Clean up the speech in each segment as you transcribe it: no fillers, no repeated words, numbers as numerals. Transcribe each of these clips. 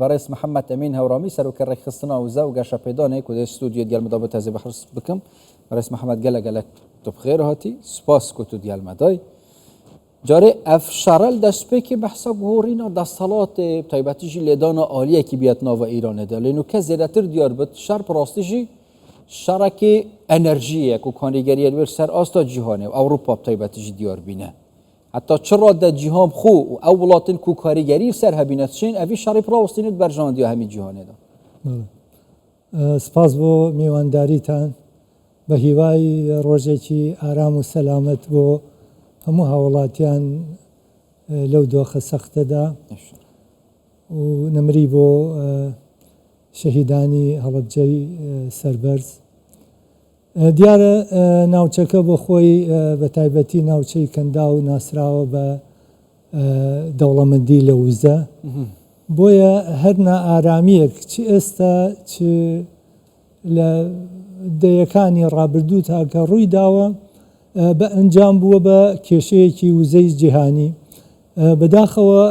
بەڕێز محەممەد ئەمین هەورامی سەرۆکی ڕێکخستنا وزە و گەشەپێدانێ کو دێ ستودیۆ دیال مدا بتەزێ بەحس بکەم. بەڕێز محەممەد گەلە گەلە تو بخێر هاتی، سپاس کو تو دیال مدای. جارێ ئەف شەڕە li destpêkê behsa guherîna desthilatê bi taybetî jî lêdana aliyekî biyet nava Îranê de lê nûke zêdetir diyar bit şer bi rastî jî şerekê enerjiyê ye ku karîgeriyê li wir ser asta cîhanê û Ewropa bi taybetî jî diyar bîne. Heta çi rade cîhan bi xwe û ew welatên ku karîgerî li ser hebîne diçên evî şerê bi rawestîne di berjewendiya hemî cîhanê de. سپاس بۆ میوانداریتان. بە هیوای ڕۆژێکی ئارام و سەلامەت بۆ هەموو هاوڵاتیان لەو دۆخە سەختەدا و نەمری بۆ شەهیدانی هەڵەبجەی سەربەرز. دیارە ناوچەکە بۆ خۆی بە تایبەتی ناوچەی کەنداو ناسراوە بە دەوڵەمەندی لە وزە، بۆیە هەر نائارامییەک چ ئێستا چ لە دەیەکانی ڕابردووتا کە ڕووی داوە بە ئەنجام بووە بە کێشەیەکی وزەی جیهانی. بەداخەوە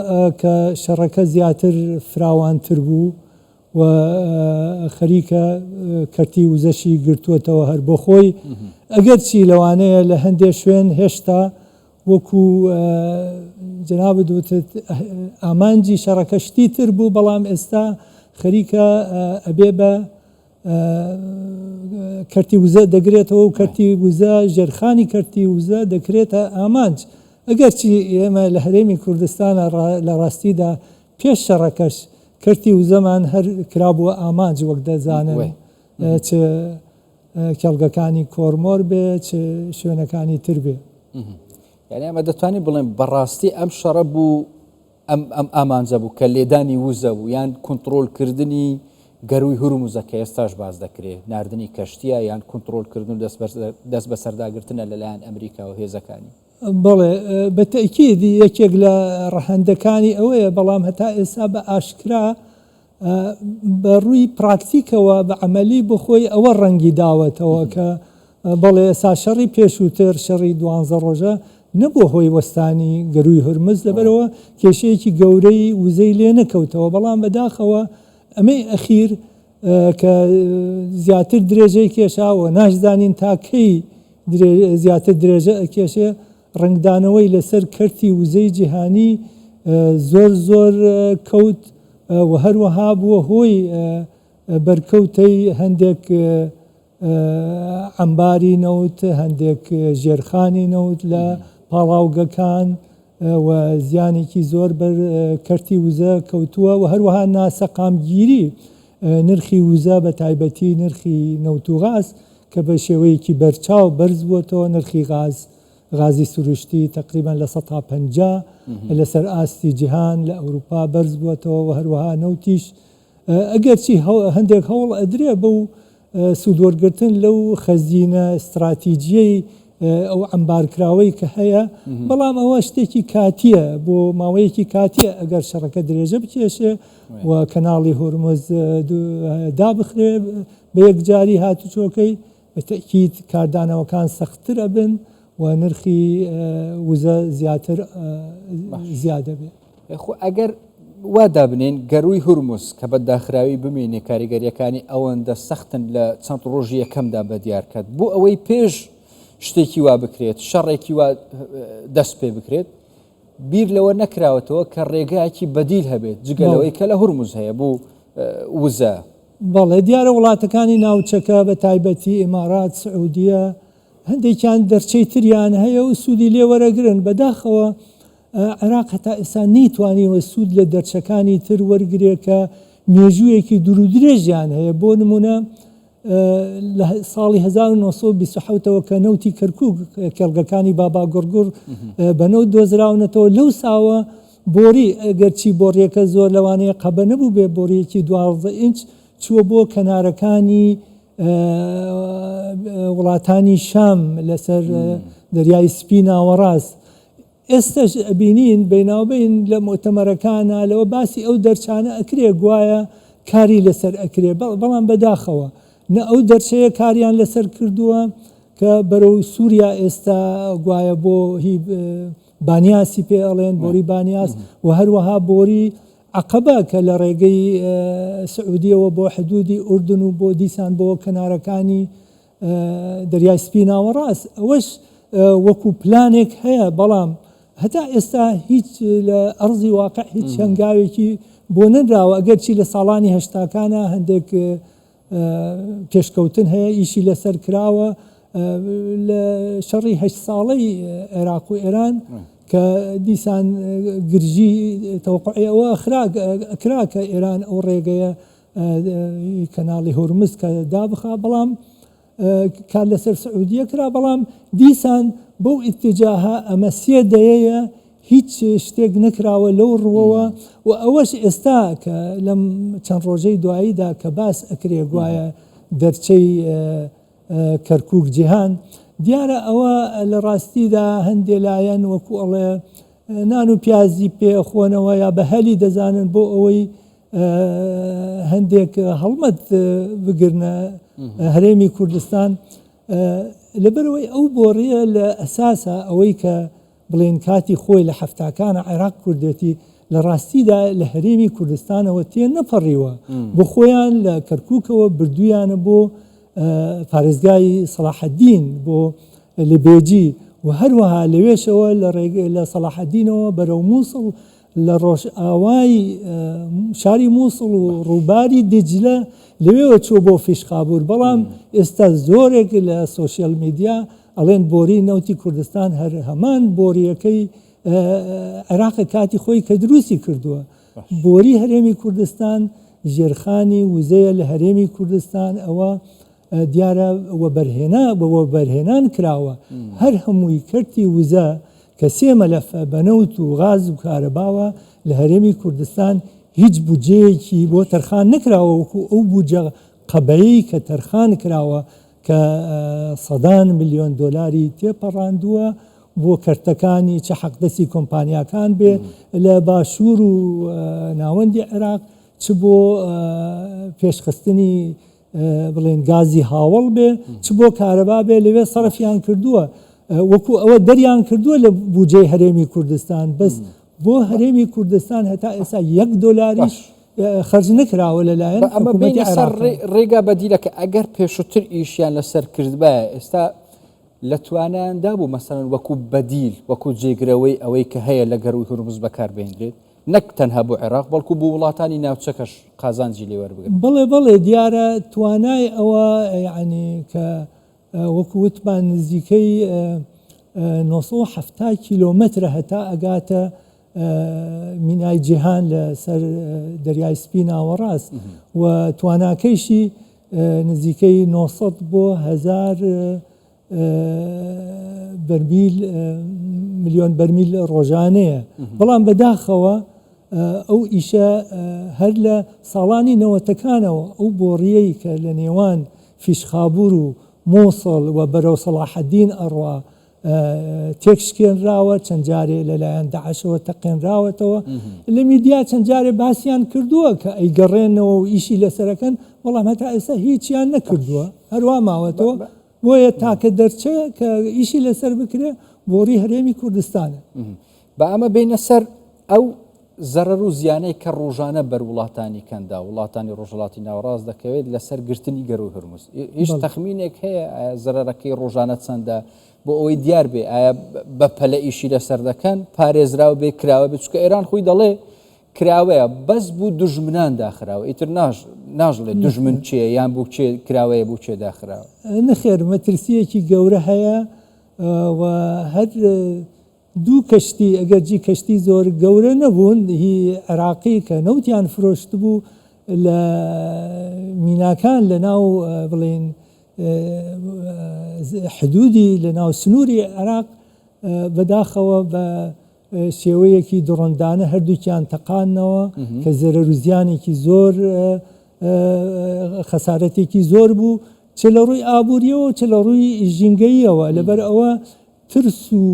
کە شەڕەکە زیاتر فراوانتر بوو و خەریکە کەرتی وزەشی گرتووەتەوە هەر بۆ خۆی، ئەگەرچی لەوانەیە لە هەندێ شوێن هێشتا وەکو جەنابت وتت ئامانجی شەڕەکە شتی تر بوو، بەڵام ئێستا خەریکە ئەبێ بە کەرتی وزە دەگرێتەوە و کەرتی وزە ژێرخانی کەرتی وزە دەکرێتە ئامانج. ئەگەرچی ئێمە لە هەرێمی کوردستانە لە ڕاستیدا پێش شەڕەکەش کەرتی وزەمان هەر کرابووە ئامانج وەک دەزانن چ کێڵگەکانی کۆرمۆر بێ چ شوێنەکانی تر بێ. یعنی ئەمە دەتوانین بڵێن بەڕاستی ئەم شەڕە بوو ئەم ئەم ئامانجە بوو کە لێدانی وزە بوو یان کونتڕۆڵکردنی گەرووی هورمزە کە ئێستاش باس دەکرێ ناردنی کەشتیە یان کونتڕۆڵکردن و دەست بەسەرداگرتنە لەلایەن ئەمریکا و هێزەکانی. بەڵێ بە تەئکید یەکێک لە ڕەهەندەکانی ئەوەیە، بەڵام هەتا ئێستا بە ئاشکرا بە ڕووی پراکتیکەوە بە عەمەلی بۆ خۆی ئەوە ڕەنگی داوەتەوە کە بەڵێ ئێستا شەڕی پێشووتر شەڕی دوانزە ڕۆژە نەبووە هۆی وەستانی گەرووی هورمز لەبەرئەوە کێشەیەکی گەورەی وزەی لێ نەکەوتەوە بەڵام بەداخەوە ئەمەی ئەخیر کە زیاتر درێژەی کێشا و ناشزانین تا کەی زیاتر درێژە ئەکێشێ ڕەنگدانەوەی لەسەر کەرتی وزەی جیهانی زۆر زۆر کەوت و هەروەها بووە هۆی بەرکەوتەی هەندێک عەمباری نەوت، هەندێک ژێرخانی نەوت لە پاڵاوگەکان و زیانێکی زۆر بەر کەرتی وزە کەوتووە و هەروەها ناسەقامگیری نرخی وزە بە تایبەتی نرخی نەوت و غاز کە بە شێوەیەکی بەرچاو بەرز بووەتەوە، نرخی غاز غازی سروشتی تەقریبەن 50% لەسەر ئاستی جیهان لە ئەوروپا بەرز بووەتەوە و هەروەها نەوتیش ئەگەرچی هەندێک هەوڵ ئەدرێ بەو سوودوەرگرتن لەو خەزینە ستراتیجیەی ئەو عەمبارکراوەی کە هەیە، بەڵام ئەوە شتێکی کاتییە، بۆ ماوەیەکی کاتییە ئەگەر شەڕەکە درێژە بکێشێ و کەناڵی هورمز دابخرێ بە یەکجاری هاتوچۆکەی، بە تەئکید کاردانەوەکان سەختتر ئەبن و نرخی وزە زیاتر زیاد ئەبێ. خۆ ئەگەر وا دابنێین گەرووی هورمز کە بە داخراوی بمێنێ کاریگەرییەکانی ئەوەندە سەختن لە چەند ڕۆژی یەکەمدا بەدیار کات بۆ ئەوەی پێش شتێکی وا بکرێت شەڕێکی وا دەست پێ بکرێت بیر لەوە نەکراوەتەوە کە ڕێگایەکی بەدیل هەبێت جگە لەوەی کە لە هورمز هەیە بۆ وزە. بەڵێ دیارە وڵاتەکانی ناوچەکە بە تایبەتی ئیمارات، سعودیە هەندێکیان دەرچەی تریان هەیە و سوودی لێ وەرەگرن، بەداخەوە عێراق هەتا ئێستا نەیتوانیوە سوود لە دەرچەکانی تر وەرگرێ کە مێژوویەکی دوورودرێژیان هەیە، بۆ نموونە لە ساڵی 1927 ەوە کە نەوتی کەرکووک کێڵگەکانی باباگوڕگوڕ بە نەوت دۆزراونەتەوە لەو ساوە بۆری ئەگەرچی بۆڕیەکە زۆر لەوانەیە قەبە نەبووبێ بۆریەکی 12 ئینچ چووە بۆ کەنارەکانی وڵاتانی شام لەسەر دەریای سپی ناوەڕاست ئێستەش ئەبینین بەیناوبەین لە موئتەمەرەکانا لەوە باسی ئەو دەرچانە ئەکرێ گوایە کاری لەسەر ئەکرێ بەڵام بەداخەوە نە ئەو دەرچەیە کاریان لەسەر کردووە کە بەرەو سووریا ئێستا گوایە بۆ هی بانیاسی پێ ئەڵێن بۆری بانیاس و هەروەها بۆری. عەقەبە کە لە ڕێگەی سعودیەوە بۆ حدودی ئوردن و بۆ دیسان بۆ کەنارەکانی دەریای سپی ناوەڕاست ئەوەش وەکو پلانێک هەیە بەڵام هەتا ئێستا هیچ لە ئەرزی واقع هیچ هەنگاوێکی بۆ نەنراوە ئەگەرچی لە ساڵانی هەشتاکانە هەندێک پێشکەوتن هەیە ئیشی لەسەر کراوە لە شەڕی هەشت ساڵەی عێراق و ئێران کە دیسان گرژی تەوەقعی ئەوە کرا کە ئێران ئەو ڕێگەیە کەناڵی هورمز کە دابخا بەڵام کار لەسەر سعودیە کرا بەڵام دیسان بەو ئیتجاهە ئەمە سێ دەیەیە هیچ شتێک نەکراوە لەو ڕووەوە و ئەوەش ئێستا کە لەم چەند ڕۆژەی دواییدا کە باس ئەکرێ گوایە دەرچەی کەرکوک جیهان دیارە ئەوە لە ڕاستیدا هەندێ لایەن وەکو ئەڵێ نان و پیازی پێ خۆنەوە یا بە هەلی دەزانن بۆ ئەوەی هەندێک هەڵمەت بگرنە هەرێمی کوردستان لەبەرەوەی ئەو بۆڕیە لە ئەساسە ئەوەی کە بڵێن کاتی خۆی لە حەفتاکانە عێراق کوردێتی لە ڕاستیدا لە هەرێمی کوردستانەوە تێ نەپەڕیوە بۆ خۆیان لە کەرکووکەوە بردوویانە بۆ پارێزگای سەڵاحەدین بۆ لبێجی و هەروەها لەوێشەوە لە لە سەڵاحەدینەوە بەرەو مووسڵ لە ڕۆژئاوای شاری مووسڵ و ڕووباری دیجلە لەوێوە چووە بۆ فیشخابوور بەڵام ئێستا زۆرێک لە سۆشیال میدیا ئەڵێن بۆری نەوتی کوردستان هەر هەمان بۆریەکەی عێراقە کاتی خۆی کە دروستی کردووە. بۆری هەرێمی کوردستان ژێرخانی وزەیە لە هەرێمی کوردستان ئەوە دیارە وەبەرهێنا بە وەبەرهێنان کراوە هەر هەمووی کەرتی وزە کە سێ مەلەفە بە نەوت و غاز و کارەباوە لە هەرێمی کوردستان هیچ بودجەیەکی بۆ تەرخان نەکراوە وەکو ئەو بودجە قەبەیەی کە تەرخان کراوە کە سەدان ملیۆن دۆلاری تێپەڕاندووە بۆ کەرتەکانی چ حەقدەستی کۆمپانیاکان بێ لە باشوور و ناوەندی عێراق چ بۆ پێشخستنی بڵێن گازی هاوەڵ بێ چ بۆ کارەبا بێ لەوێ سەرفیان کردووە وەکو ئەوە دەریان کردووە لە بودجەی هەرێمی کوردستان بەس بۆ هەرێمی کوردستان هەتا ئێستا یەک دۆلاریش خەرج نەکراوە لەلایەن ئەمە حکوومەتی بینە سەر عێراقەوە. ڕێگا بەدیلەکە ئەگەر پێشووتر ئیشیان لەسەر کردبایە ئێستا لە توانایاندا بوو مەسەلەن وەکو بەدیل وەکو جێگرەوەی ئەوەی کە هەیە لە گەرووی هورمز بەکار بهێنرێت نەک تەنها بۆ عێراق بەڵکو بۆ وڵاتانی ناوچەکەش قازانجی لێ وەربگرن. بەڵێ بەڵێ دیارە توانای ئەوە یەعنی کە وەکو وتمان نزیکەی 970 کیلۆمەترە هەتا ئەگاتە مینای جیهان لە سەر دەریای سپی ناوەڕاست و تواناکەیشی نزیکەی 900 بۆ 1000 بەرمیل ملیۆن بەرمیل ڕۆژانەیە بەڵام بەداخەوە ئەو ئیشە هەر لە ساڵانی نەوەتەکانەوە ئەو بۆڕیەی کە لە نێوان فیشخابور و موسڵ و بەرەو سەڵاحەدین ئەڕوا تێکشکێنراوە، چەند جارێ لەلایەن داعشەوە تەقێنراوەتەوە، لە میدیا چەند جارێ باسیان کردووە کە ئەیگەڕێنەوە و ئیشی لەسەرەکەن، بەڵام هەتا ئێستا هیچیان نەکردووە، هەروا ماوەتەوە، بۆیە تاکە دەرچە کە ئیشی لەسەر بکرێ بۆڕی هەرێمی کوردستانە. با ئەمە بێینە سەر ئەو زەرەر و زیانەی کە ڕۆژانە بەر وڵاتانی کەندا، وڵاتانی ڕۆژهەڵاتی ناوەڕاست دەکەوێت لەسەر گرتنی گەرووی هورمز. هیچ تەخمینێک هەیە ئایا زەرەرەکەی ڕۆژانە چەندە بۆ ئەوەی دیار بێ ئایا بە پەلە ئیشی لەسەر دەکەن پارێزراو بێ کراوە بێ چونکە ئێران خۆی دەڵێ کراوەیە بەس بوو دوژمنان داخراوە ئیتر ناش ناژڵێ دوژمن چێ یان بۆ کێ کراوەیە بۆ کێ داخراوە. نەخێر مەترسییەکی گەورە هەیە و هەر دوو کەشتی ئەگەرجی کەشتی زۆر گەورە نەبوون هی عێراقی کە نەوتیان فرۆشتبوو لە میناکان لە ناو بڵێین حدودی لە ناو سنووری عێراق بەداخەوە بە شێوەیەکی دڕندانە هەردووکیان تەقانەوە کە زەرەر و زیانێکی زۆر خەسارەتێکی زۆر بوو چ لە ڕووی ئابووریەوە چ لە ڕووی ژینگەییەوە لەبەر ئەوە ترس و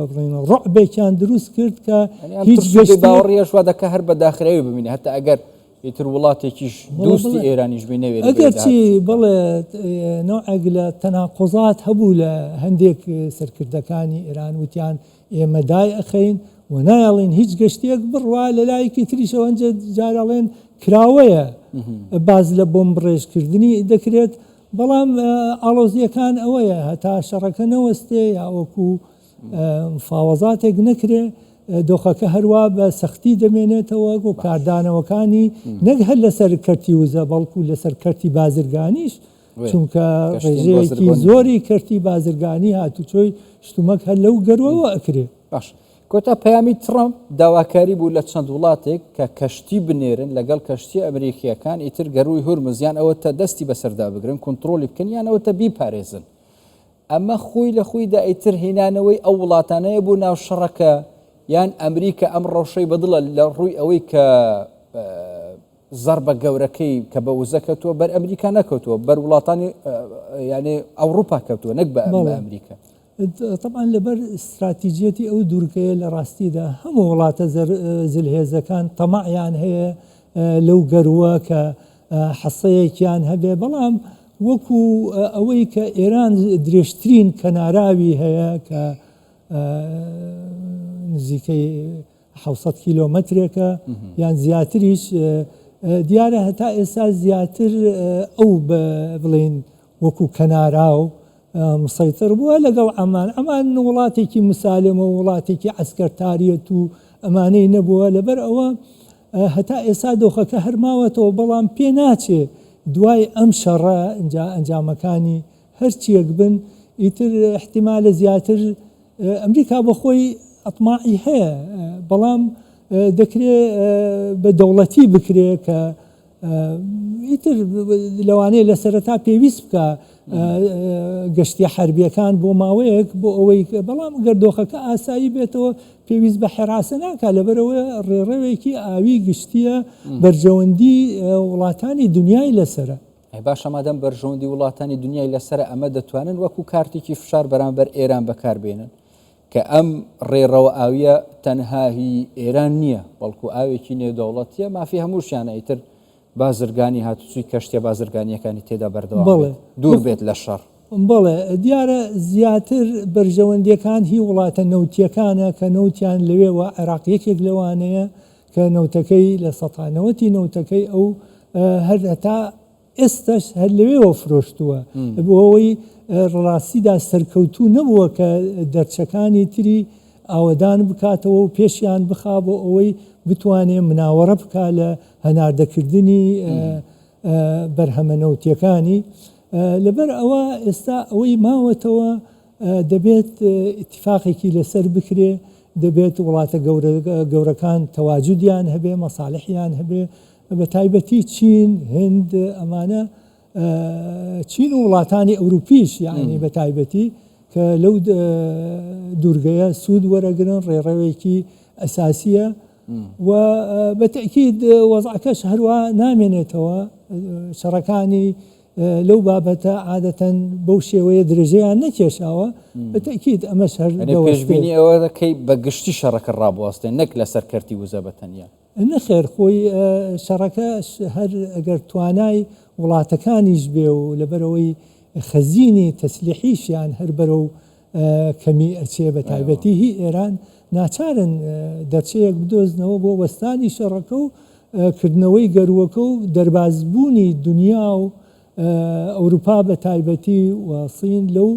بڵێن ڕعبێکیان دروست کرد کە هیچ گەشتی باوەڕیش وا دەکە هەر بە داخراوی بمینێ هەتا ئەگەر ئیتر وڵاتێکیش دۆستی ئێرانیش بێ نەوێرێ ئەگەرچی بەڵێ نەوعێک لە تەناقوزات هەبوو لە هەندێک سەرکردەکانی ئێران وتیان ئێمە دای ئەخەین. و نایەڵین هیچ گەشتیەک بڕوا، لە لایەکی تریشەوە هەندێ جار ئەڵێن کراوەیە باس لە بۆمبڕێژکردنی دەکرێت، بەڵام ئاڵۆزییەکان ئەوەیە هەتا شەڕەکە نەوەستێ یا وەکو مفاوەزاتێک نەکرێ دۆخەکە هەروا بە سەختی دەمێنێتەوە و کاردانەوەکانی نەک هەر لەسەر کەرتی وزە بەڵکو لەسەر کەرتی بازرگانیش چونکە ڕێژەیەکی زۆری کەرتی بازرگانی هاتوچۆی شتومەک هەر لەو گەروەوە ئەکرێ. باش کۆتا پەیامی ترەمپ داواکاری بوو لە چەند وڵاتێک کە کەشتی بنێرن لەگەڵ کەشتیە ئەمریکییەکان ئیتر گەرووی هورمز یان ئەوەتە دەستی بەسەردا بگرن کونتڕۆلی بکەن یان ئەوەتە بیپارێزن ئەمە خۆی لە خۆیدا ئیتر هێنانەوەی ئەو وڵاتانەیە بۆ ناو شەڕەکە یان ئەمریکا ئەم ڕەوشەی بەدڵە لە ڕووی ئەوەی کە زەربە گەورەکەی کە بە وزە کەوتووە بەر ئەمریکا نەکەوتووە بەر وڵاتانی یانێ ئەوروپا کەوتووە نەک بە ئەمریکا. تەبعەن لەبەر ستراتیجیەتی ئەو دوورگەیە لە ڕاستیدا هەموو وڵاتە زلهێزەکان تەمەعیان هەیە لەو گەرووە کە حەسەیەکیان هەبێ، بەڵام وەکو ئەوەی کە ئێران درێژترین کەناراوی هەیە کە نزیکەی 700 کیلۆمەترێکە یان زیاتریش دیارە هەتا ئێستا زیاتر ئەو بڵین وەکو کەناراو مسەیتڕ بووە لەگەڵ عەمان، عەمان وڵاتێکی مسالمە و وڵاتێکی عەسکەرتاریەت و ئەمانەی نەبووە، لەبەر ئەوە هەتا ئێستا دۆخەکە هەر ماوەتەوە، بەڵام پێ ناچێ دوای ئەم شەڕە ئینجا ئەنجامەکانی هەرچیەک بن ئیتر ئیحتیمالە زیاتر ئەمریکا بەخۆی ئەتماعی هەیە، بەڵام دەکرێ بە دەوڵەتی بکرێ کە ئیتر لەوانەیە لە سەرەتا پێویست بکە گەشتیە حربیەکان بۆ ماوەیەک بۆ ئەوەی بەڵام گەر دۆخەکە ئاسایی بێتەوە پێویست بە حێراسە ناکە لەبەرەوە ڕێڕەوێکی ئاوی گشتیە بەرژەوەندی وڵاتانی دنیای لەسرە. ئەی باشە مادەم بەرژەوەندی وڵاتانی دنیای لەسرە ئەمە دەتوانن وەکو کارتێکی فشار بەرامبەر ئێران بەکاربێنن کە ئەم ڕێڕەوە ئاویە تەنها هی ئێران نییە، بەڵکو ئاوێکی نێودەوڵەتیە، مافی هەمووشیانە ئیتر بازرگانی هاتوچوی کەشتیە بازرگانیەکانی تێدا بەردەوام بێت، دوور بێت لە شەڕ. بەڵێ دیارە زیاتر بەرژەوەندیەکان هی وڵاتە نەوتیەکانە کە نەوتیان لەوێوە، عێراق یەکێک لەوانەیە کە نەوتەکەی لە سەتا نەوەتی نەوتەکەی ئەو هەر هەتا ئێستاش هەر لەوێوە فرۆشتووە بۆ ئەوەی ڕاستیدا سەرکەوتوو نەبووە کە دەرچەکانی تری ئاوەدان بکاتەوە و پێشیان بخا بۆ ئەوەی بتوانێ مناوەڕە بکا لە هەناردەکردنی بەرهەمە نەوتیەکانی لەبەر ئەوە ئێستا ئەوەی ماوەتەوە دەبێت ئیتفاقێکی لەسەر بکرێ دەبێت وڵاتە گەورەکان تەواجودیان هەبێ مەساڵحیان هەبێ بە تایبەتی چین، هند، ئەمانە چین و وڵاتانی ئەوروپیش یعنی بە تایبەتی کە لەو دوورگەیە سوود وەرەگرن ڕێڕەوێکی ئەساسیە و بە تەئکید وەزعەکەش هەروا نامێنێتەوە شەڕەکانی لەو بابەتە عادەتەن بەو شێوەیە درێژەیان نەکێشاوە بە تەئکید ئەمەش هەر پێشبینی ئەوە دەکەی بە گشتی شەڕەکە ڕابوەستێ نەک لەسەر کەرتی وزە بە تەنیا. نەخێر خۆی شەڕەکەش هەر ئەگەر توانای وڵاتەکانیش بێ و لەبەرئەوەی خەزینی تەسلیحیشیان هەر بەرەو کەمی ئەچێ بە تایبەتی هی ئێران ناچارن دەرچەیەک بدۆزنەوە بۆ وەستانی شەڕەکە و کردنەوەی گەرووەکە و دەربازبوونی دنیا و ئەوروپا بە تایبەتی و سین لەو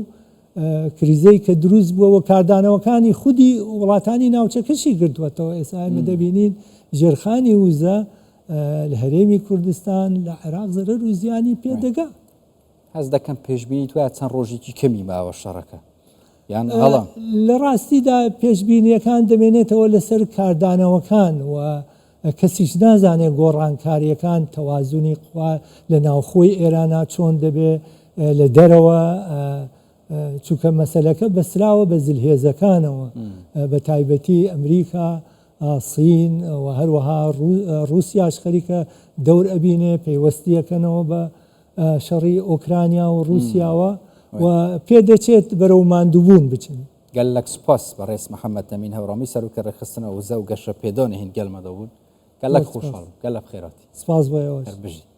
کریزەی کە دروست بووە و کاردانەوەکانی خودی وڵاتانی ناوچەکەشی گرتووەتەوە. ئێستا ئێمە دەبینین ژێرخانی وزە لە هەرێمی کوردستان، لە عێراق زەرەر و زیانی پێ دەگا. هەست دەکەم پێشبینیت وایە چەند ڕۆژێکی کەمی ماوە شەڕەکە یان هەڵەم؟ لە ڕاستیدا پێشبینییەکان دەمێنێتەوە لەسەر کاردانەوەکان و کەسیش نازانێ گۆڕانکارییەکان تەوازونی قوا لە ناوخۆی ئێرانا چۆن دەبێ لە دەرەوە چونکە مەسەلەکە بەستراوە بە زلهێزەکانەوە بە تایبەتی ئەمریکا سین و هەروەها ڕووسیاش خەریکە دەور ئەبینێ پەیوەستیەکەنەوە بە شەڕی ئۆکرانیا و ڕووسیاوە و پێدەچێت بەرەو ماندووبوون بچن. گەللەک سوپاس بەڕێز محەمەد ئەمین هەورامی سەرۆکی ڕێکخستنە وزە و گەشە پێدانی هین گەل مەدەبوون گەللەک خۆشحاڵم گەللە بخێراتی سپاس بۆ ئێوەش. هەر بژیت.